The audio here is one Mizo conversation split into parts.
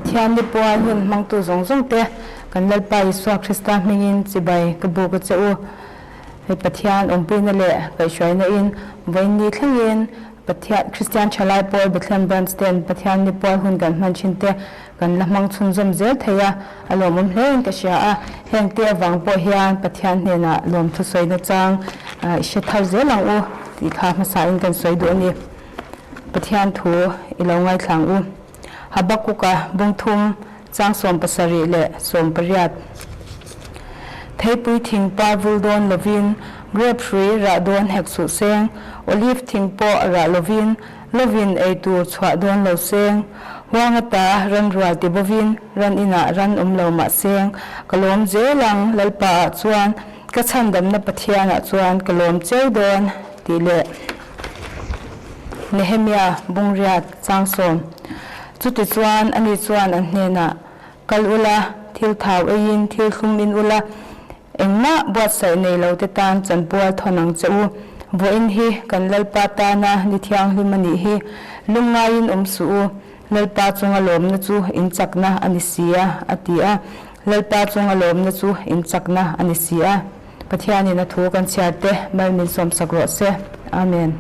Pathian ni pual hun hmangtu zawng zawng te kan Lalpa Isua Krista hmingin chibai ka buk a che u. Hei Pathian awmpuina leh kaihhruaina in vawiin thlengin Pathian Kristian Thalai Pawl Bethlehem Branch ten Pathian ni pual hun kan hman thin te kan la hmang chhunzawm zel thei a, a lawmawm hle in ka hria a. Heng te avang pawh hian Pathian hnenah lawmthu sawina chang i hre thar zel ang u tih kha hmasa in kan sawi duh a ni. Pathian thu i lo ngaithla ang u. Habakuka bungthum chang 70 leh 18. Theipui thing par vul dawn lovin, grep hrui rah dawn hek suh seng, olive thing pawh rah lovin, lovin ei tur chhuah dawn lo seng, huang ata ran rual ti bovin, ran inah ran awm lo mah seng, ka lawm zel ang Lalpa ah chuan, ka chhandamna Pathian ah chuan ka lawm cheu dawn tih leh. Nehemia bungriat chang sawm. Chutichuan ani chuan an hnenah, Kal ula, thil thau eiin thil thlum in ula, engmah buatsaih nei lo te tan chanpual thawn ang che u. Vawiin hi kan Lalpa tana ni thianghlim a nih hi. Lungngaiin awm suh u, Lalpa chunga lawmna chu in chakna a ni si a, a ti a. Lalpa chunga lawmna chu in chakna a ni si a. Pathianin a thu kan chhiar te mal min sawmsak rawh se. Amen.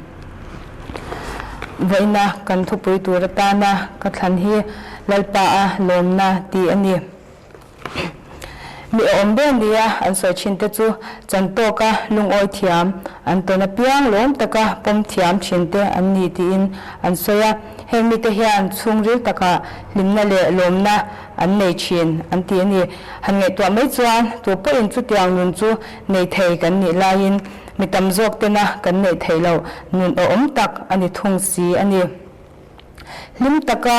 Vawiina kan thupui tur atana ka thlan hi Lalpa a lawmna tih a ni. Mi awm ber nia an sawi thin te chu chan tawka lungawi thiam, an tawn apiang lawm taka pawm thiam thin te an ni tiin an sawi a. Heng mite hian chhungril takah hlimna leh lawmna an nei thin an ti a ni. Han ngaihtuah mai chuan tu pawhin chutiang nun chu nei thei kan nih laiin mi tam zawk tena kan neih theih loh nun awhawm tak a ni thung si a ni. Hlim taka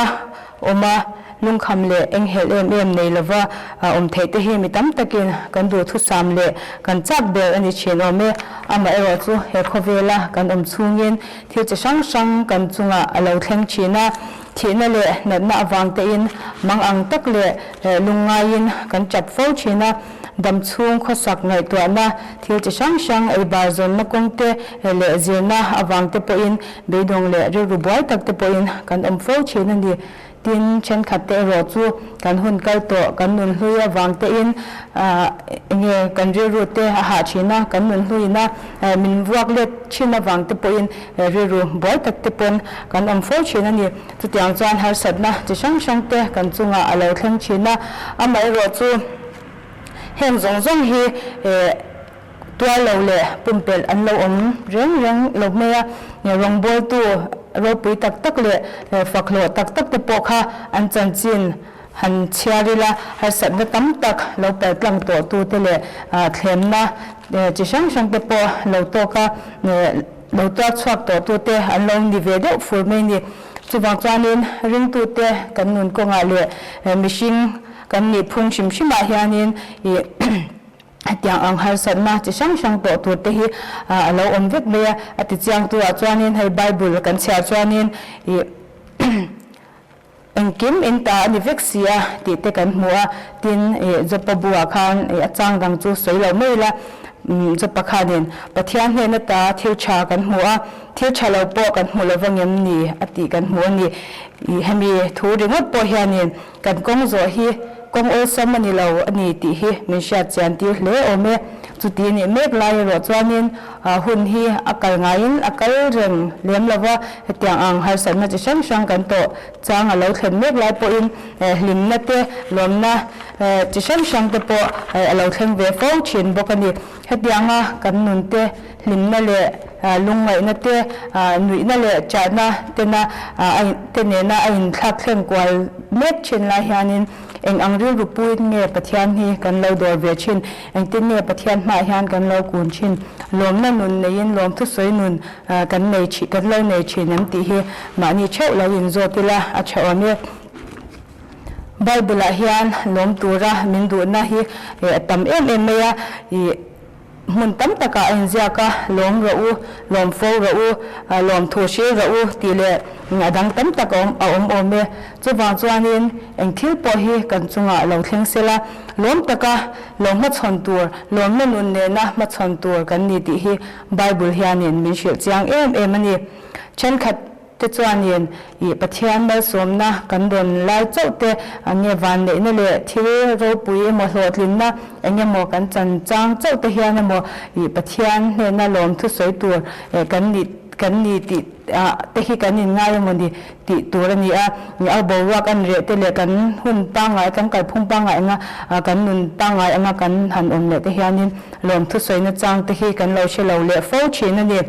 awm a, lungkham leh enghelh em em nei lova awm theih te hi mi tam takin kan duhthusam leh kan chak ber a ni thin awm e. Amaherawh chu he khawvela kan awm chhungin thil chi hrang hrang kan chungah a lo thleng thin a. Thihna leh natna avang tein mang ang tak leh lungngaiin kan chap fo thin a, dam chhung khawsak ngaihtuahna thil chi hrang hrang ei bar zawnna kawng te leh zirna avang te pawhin beidawng leh rilru buai tak te pawhin kan awm fo thin a ni. Tin, thenkhat te erawh chu kan hun kal tawh kan nun hlui avang tein enge kan rilru te a hah thin a, kan nun hluina min vuak let thin avang te pawhin rilru buai tak te pawn kan awm fo thin a ni. Chutiang chuan harsatna chi hrang hrang te kan chungah a lo thleng thin a, amaherawh chu heng zawng zawng hi tuar lo leh pumpelh an lo awm reng reng lo mai a, rawngbawltu ropui tak tak leh fakhlawh tak tak te pawh kha an chanchin han chhiar ila, harsatna tam tak lo paltlang tawh tu te leh thlemna chi hrang hrang te pawh lo tawk a, lo tuar chhuak tawh tu te an lo ni ve deuh fur mai ni. Chuvang chuanin ringtute kan nun kawngah leh mihring kan nih phung hrim hrimah hianin ih Hetiang ang harsatna chi hrang hrang tawh tur te hi a lo awm vek mai a, a ti chiang tu ah chuanin hei Bible kan chhiar chuanin ih engkim in ta a ni vek si a tih te kan hmu a, tin ih Jopa bu ah khan ih a chang dang chu sawi lo mai ila Jopa khanin Pathian hnena ta thil tha kan hmu a, thil tha lo pawh kan hmu lova ngem ni a tih kan hmu a ni. Ih hemi thu ringawt pawh hianin Kan kawng zawh hi kawng awlsam a ni lo a ni tih hi min hriat chian tir hle awm e. Chuti nih mek lai erawh chuanin hun hi a kal ngaiin a kal reng lem lo va, hetiang ang harsatna chi hrang hrang kan tawh chang a lo thlen mek lai pawhin hlimna te, lawmna chi hrang hrang te pawh a lo thleng ve fo thin bawk a ni. Hetianga kan nun te hlimna leh lungngaihna te, nuihna leh chahna tena te nena a inthlak thleng kual mek thin lai hianin eng ang rilru puin nge Pathian hi kan lo dawr ve thin, engtin nge Pathian hmaah hian kan lo kun thin, lawmna nun neiin lawmthusawi nun kan nei thin kan lo nei thin em tih hi mahni theuh lo inzawt ila a tha awm e. Bible-ah hian lawm tura min duhna hi a tam em em mai a, ih hmun tam takah a inziak a, lawm rawh u, lawm fo rawh u, lawm thu hril rawh u tih leh a dang tam tak a awm a awm awm e. Chuvang chuanin eng thil pawh hi kan chungah lo thleng sela, lawm taka lo hmachhawn tur, lawmna nun nena hmachhawn tur kan ni tih hi Bible hianin min hrilh chiang em em a ni. Thenkhat. te chuanin ih Pathian malsawmna kan dawn lai chauh te nge vanneihna leh thil ropui emaw hlawhtlinna eng emaw kan chan chang chauh te hian emaw ih Pathian hnena lawmthu sawi tur kan nih kan ni tih ah te hi kan inngai emaw ni tih tur a ni a. A boruak an reh te leh kan hun pangngai kan kalphung pangngai anga kan nun pangngai anga kan han awm leh te hianin lawmthu sawina chang te hi kan lo hre lo leh fo thin a ni.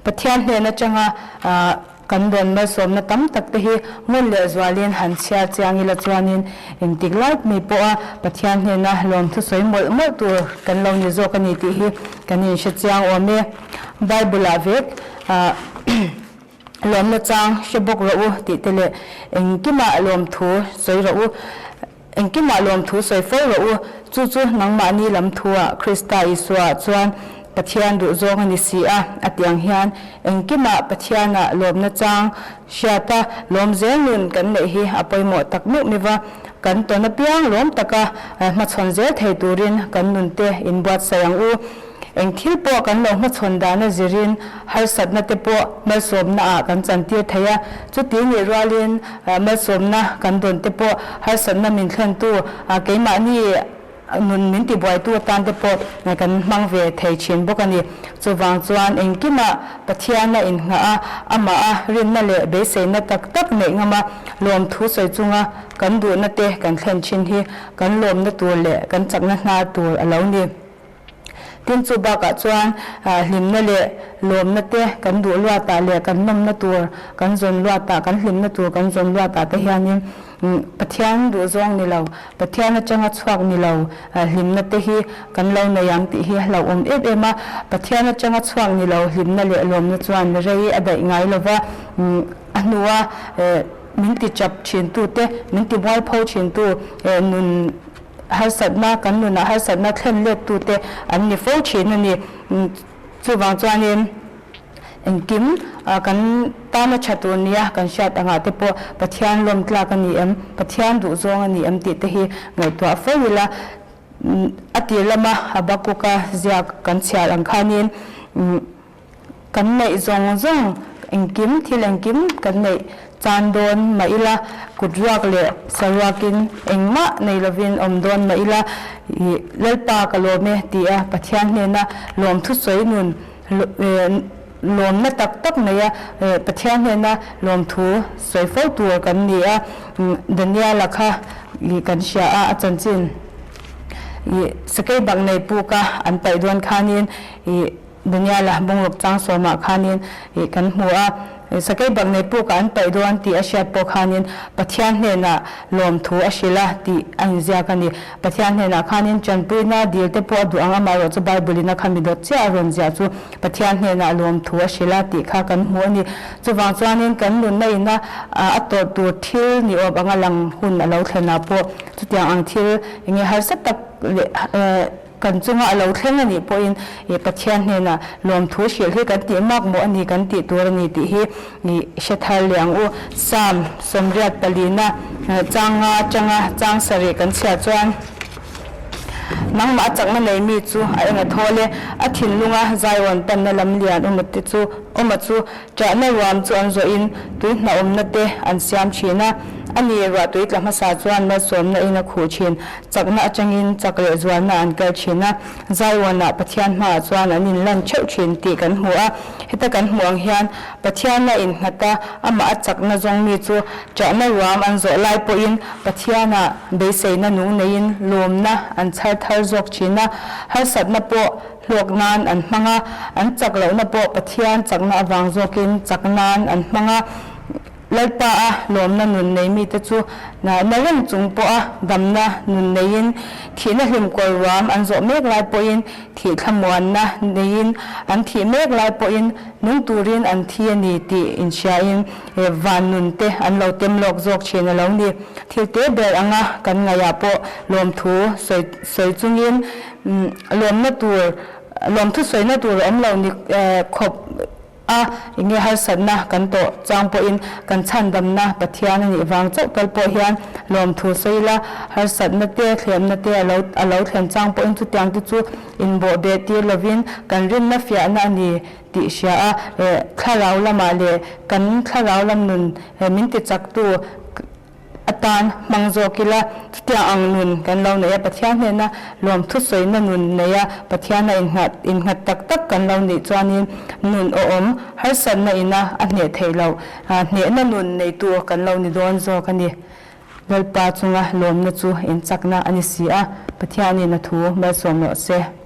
Pathian hnen atanga kan rawn malsawmna tam tak te hi ngun leh zualin han chhiar chiang ila chuanin engtik lai mai pawha Pathian hnena lawmthu sawi mawlh mawlh tur kan lo ni zawk a ni tih hi kan inhre chiang awm e. Bible-ah vek Lawmna chang hre bawk rawh u tih te leh engkimah lawmthu sawi rawh u, engkimah lawmthu sawi fo rawh u, chu chu nangmahni lam thuah Krista Isua chuan Pathian duh zawng a ni si a, a ti ang hian engkimah Pathianah lawmna chang hriata lawm zel nun kan neih hi a pawimawh tak meuh mi va, kan tawn apiang lawm taka hmachhawn zel thei turin kan nunte inbuatsaih ang u. Eng thil pawh kan lo hmachhawn dana zirin harsatna te pawh malsawmna ah kan chantir thei a, chuti nih rualin malsawmna kan dawn te pawh harsatna min thlentu keimahni nun min tibuaitu atan te pawh kan hmang ve thei thin bawk a ni. Chuvang chuan engkimah Pathian a innghah a, amah a rinna leh beiseina tak tak neih ngam a, lawmthu sawi chunga kan duhna te kan thlen thin hi kan lawmna tur leh kan chakna hnar tur a lo ni. Tin chu bakah chuan hlimna leh lawmna te kan duh luatah leh kan nawmna tur kan zawn luatah, kan hlimna tur kan zawn luatah te hianin Pathian duhzawng ni lo, Pathian atanga chhuak ni lo hlimna te hi kan lo nei ang tih hi a hlauhawm em em a. Pathian atanga chhuak ni lo hlimna leh lawmna chuan rei a daih ngai lo va, a hnua min ti chap thintu te, min ti mualpho thintu nun, Harsatna, kan nunah harsatna thlen lettute an ni fo thin a ni. Chuvang chuanin engkim kan tana tha tur nia kan hriat angah te pawh Pathian lawm tlak a ni em, Pathian duhzawng a ni em tih te hi ngaihtuah fo ila. A tir lama Habakuka ziak kan chhiar ang khanin Kan neih zawng zawng engkim, thil engkim kan neih chan dawn mah ila, kut ruak leh saruakin engmah nei lovin awm dawn mah ila, ih Lalpa ka lawm e ti a Pathian hnena lawmthu sawi nun lawmna tak tak nei a, Pathian hnena lawmthu sawi fo tur kan ni a, Daniela kha ih kan hria a, a chanchin ih sakei bak nei puka an paih dawn khanin ih Daniela bungruk chang sawmah khanin ih kan hmu a, sakei bak nei pukah an paih dawn tih a hriat pawh khanin Pathian hnenah lawmthu a hrilh a tih a inziak a ni. Pathian hnenah khanin tanpuina dil te pawh a duh ang amaherawh chu Bible-in a khami dawt chiah a rawn ziah chu Pathian hnenah lawmthu a hrilh a tih kha kan hmu a ni. Chuvang chuanin kan nunna ina a tawrh tur thil ni awm anga lang hun a lo thlenah pawh chutiang ang thil enge harsa tak leh Kan chunga a lo thleng a nih pawhin ih Pathian hnenah lawmthu hrilh hi kan tih mak maw a ni kan tih tur a ni tih hi ih hre thar leh ang u. Psalm 84 na chang nga atanga chang sarih kan chhiah chuan, Nangmah a chakna nei mi chu a eng a thawl e, a thinlunga zaiawn panna lam lian awma te chu awma chu Ṭahna ruam chu an zawhin tui hnahawmna te an siam ṭhin a, a ni ruah tui tla hmasa chuan malsawmna in a khuh ṭhin, chakna aṭangin chak leh zualna an kal ṭhin a, Zaiwanah Pathian hmaah chuan an inlan ṭheuh ṭhin tih kan hmu a. Heta kan hmuh ang hian Pathiana innghat a, amah a chakna zawng mi chu ṭahna ruam an zawh lai pawhin Pathianah beiseina nung neiin lawmna an chhar thar zawk ṭhin a, harsatna pawh Hlawk nan an hmang a, an chak lohna pawh Pathian chakna avang zawkin chak nan an hmang a. Lalpa a lawmna nun nei mite chu na reng chung pawha damna nun neiin, thihna hlimkawl ruam an zawh mek lai pawhin thih thlamuanna neiin, an thih mek lai pawhin nung turin an thi a ni tih inhriain van nun te an lo tem lawk zawk thin a lo ni. Thil te ber anga kan ngaihah pawh lawmthu sawi sawi chungin Lawmna tur, lawmthu sawina tur a awm lo ni khawp. A, enge harsatna kan tawh chang pawhin kan chhandamna Pathian a nih vang chauh tal pawh hian lawmthu sawi ila, harsatna te, thlemna te a lo a lo thlen chang pawhin chutiang te chu inbawh beh tir lovin kan rinna fiahna a ni tih hria a, eh thlarau lamah leh kan thlarau lam nun min tichaktu atan hmang zawk ila, chutiang ang nun kan lo neih a, Pathian hnena lawmthu sawina nun nei a, Pathiana innghat innghat tak tak kan lo nih chuanin nun awhawm harsatna ina a hneh theih loh, hnehna nun neitu kan lo ni dawn zawk a ni. Lalpa chunga lawmna chu inchakna a ni si a, Pathianin a thu malsawm rawh se.